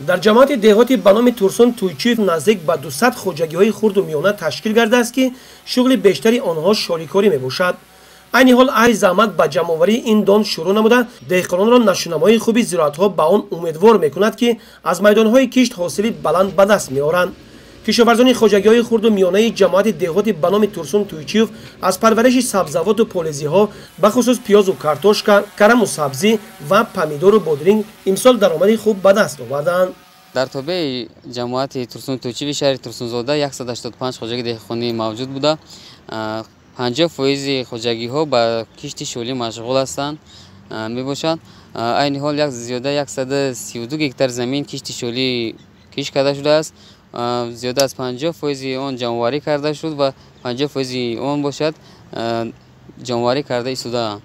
Дар ҷамоати деҳоти ба номи Турсун Туйчиев наздик ба 200 хоҷагиҳои хурду миёна ташкил гардааст, ки шуғли бештари онҳо шоликорӣ мебошад. Айни ҳол аҳли заҳмат ба ҷамъоварии ин дон шурӯъ намуда, деҳқононро нашунамоии хуби зироатҳо ба он умедвор мекунад, ки аз майдонҳои кишт ҳосили баланд ба даст меоранд. Кишоварзони хоҷагиҳои хурду миёнаи ҷамоати деҳоти ба номи Турсун Туйчиев аз парвариши сабзавоту полезиҳо, бахусус пиёзу картошка, караму сабзӣ ва помидору бодринг имсол даромади хуб ба даст овардаанд. Дар тобеи ҷамоати Турсун Туйчиеви шаҳри Турсунзода 185 хоҷагии деҳқонӣ мавҷуд буда, 50% хоҷагиҳо ба кишти шолӣ машғул ҳастанд мебошанд. Айни ҳол зиёда 132 гектар замин кишти шолӣ кишт карда шудааст. Зиёда аз 50% он ҷамъоварӣ карда шуд ва 50% он бошад ҷамъоварӣ карда истодаанд.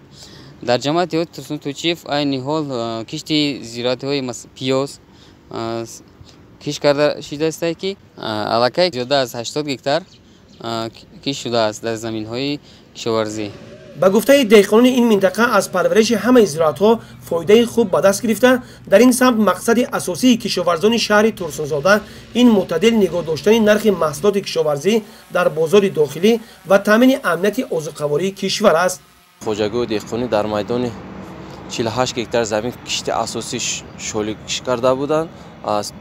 Дар ҷамоати деҳоти Турсун Туйчиев айни ҳол кишти зироатҳои пиёз кишт карда шудааст, ки аллакай зиёда аз 80 гектар кишт шудааст дар заминҳои кишоварзӣ. Ба гуфтаи деҳқонони ин минтақа, аз парвариши ҳамаи зироатҳо фоидаи хуб ба даст гирифта, дар ин самт мақсади асосии кишоварзони шаҳри Турсунзода ин мӯътадил нигоҳ доштани нархи маҳсулоти кишоварзӣ дар бозори дохилӣ ва таъмини амнияти озуқавории кишвар аст. Хоҷагиҳои деҳқонӣ дар майдони 48 гектар замин кишти асосӣ шолӣ кишт карда буданд,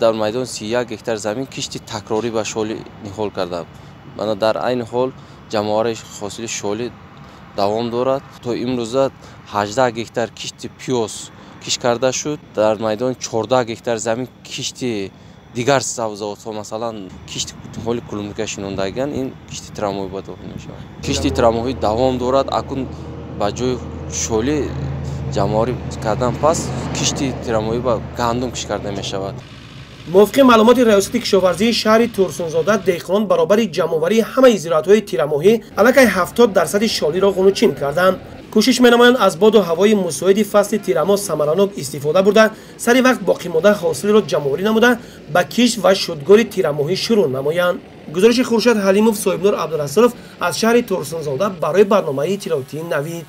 дар майдони 31 гектар замин кишти такрорӣ ба шолӣ ниҳол карда. Дар айни ҳол ҷамъоварии ҳосили шолӣ давом дорад. То имрӯза 18 гектар кишти пиёз кишт карда шуд. Дар майдони 14 гектар замин кишти дигар сабзавотҳо, масалан кишти ниҳоли клубника шинондагиан, ин кишти тирамоҳӣ ба дохил мешавад. Кишти тирамоҳӣ давом дорад. Акнун ба ҷои шолӣ ҷамъоварӣ кардан пас кишти тирамоҳӣ ба гандум кишт карда мешавад. Мувофиқи маълумоти раёсати кишоварзии шаҳри Турсунзода, деҳқонон баробари ҷамъоварии ҳамаи зироатҳои тирамоҳӣ аллакай 70% шолиро ғунучин карданд. Кӯшиш менамоянд аз боду ҳавои мусоиди фасли тирамоҳ самаранок истифода бурда, сари вақт боқимонда ҳосилро ҷамъоварӣ намуда, ба кишт ва шудгори тирамоҳӣ шурӯъ намоянд. Гузориши Хуршед Ҳалимов, Соҳибнур Абдурасулов аз шаҳри Турсунзода барои барномаи иттилоотии Навид.